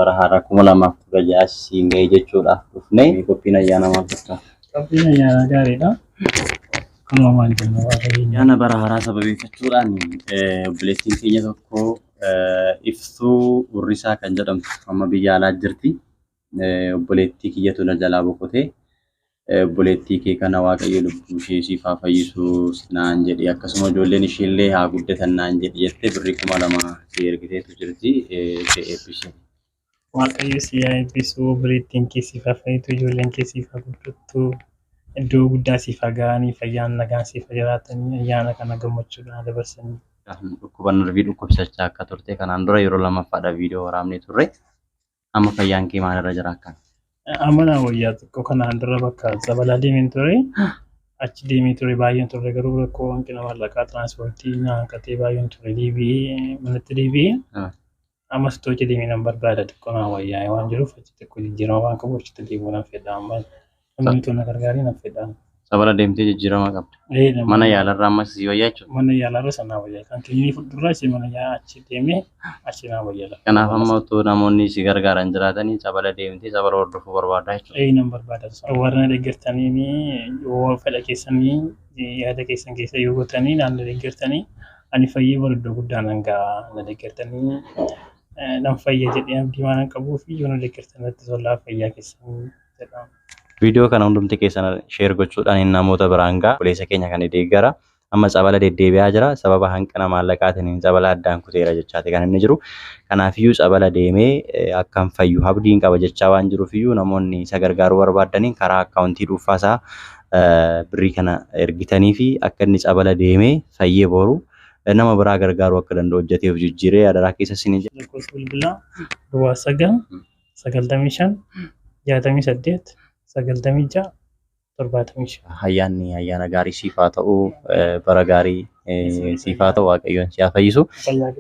Bara haaraa 2016 siin ga'e jechuudhaaf dhufne. Qophiin ayyaana maal fakkaata? Qophiin ayyaanaa gaariidha. Kanuma maal jenna Waaqayyo. Ayyaana bara haaraa sababeeffachuudhaan obboleettiin keenya tokko Iftuu Hurrisaa kan jedhamtu amma biyya alaa jirti. Obboleettii kiyyatu na jalaa boqote. Obboleettii kee kana Waaqayyo lubbuu ishee siif haa fayyisu naan jedhi, akkasuma ijoolleen isheellee haa guddatan naan jedhi jettee birrii 2000 si ergiteetu jirti. Ishee eebbisi. Waaqayyo si haa eebbisu, obboleettiin kee siif haa fayyitu, ijoolleen kee siif haa guddattu, iddoo guddaa siif haa ga'anii, fayyaan nagaan siif haa jiraatanii, ayyaana kana gammachuudhaan dabarsanii. Dhukkuba narvii dhukkubsachaa akka turte kanaan dura yeroo lammaffaadha viidiyoo waraabnee turre. Amma fayyaan kee maalirra jira akka? Amma naa wayyaa xiqqoo. Kanaan dura bakka Tsabalaa deemeen ture. Achi deemee ture, baay'een ture, garuu rakkoo hanqina maallaqaa tiraanspoortii na hanqatee baay'een ture, deebi'ee manatti deebi'ee. Ammas ittoo achi deemee nan barbaada, xiqqoo naa wayyaa waan jiruuf, achi xiqqoo jijjiirama waan qabu achitti deemuu nan fedha amma. Namni utuu na gargaaree nan fedha. Tsabala deemtee jijjiirama qabda. Mana yaalarraa ammas si wayyaa jechuudha. Mana yaalarra sana naa wayyaa. Kan kiliinii fuuldurraa ishee mana yaalaa achi deemee achi naa wayyaa. Kanaaf amma utuu namoonni si gargaaran jiraatanii tsabala deemtee tsabala hordofuu barbaaddaa jechuudha. Ee, nan barbaada. Warra na deeggartanii, yoo fedha keessanii yaada keessan keessa yoo gootanii naan na deeggartanii, ani fayyee bara iddoo guddaa nan ga'a. Na deeggartanii nan fayya jedhee abdii waan hin qabuu fi yoo na deeggartan natti tolaa, fayyaa keessan jedhama. Viidiyoo kana hundumti keessan share gochuudhaan namoota biraan ga'a. Obboleessa keenya kan deeggara. Amma tsabala deddeebi'aa jira. Sababa hanqina maallaqaatiin tsabala addaan kuteera jechaati kan inni jiru. Kanaafiyyuu tsabala deemee akkan fayyu abdiin qaba jechaa waan jiruufiyyuu, namoonni isa gargaaruu barbaadaniin karaa akkaawuntii dhuunfaa isaa birrii kana ergitanii fi akka inni tsabala deemee fayyee boru nama biraa gargaaruu akka danda'u hojjetee of jijjiiree adaraa keessa isin jira. Lakkoofsa bilbilaa 09 95 68 96 75. Ayyaanni ayyaana gaarii siif haa ta'u, bara gaarii siif haa ta'u, Waaqayyoon si haa fayyisu. Fayyaa.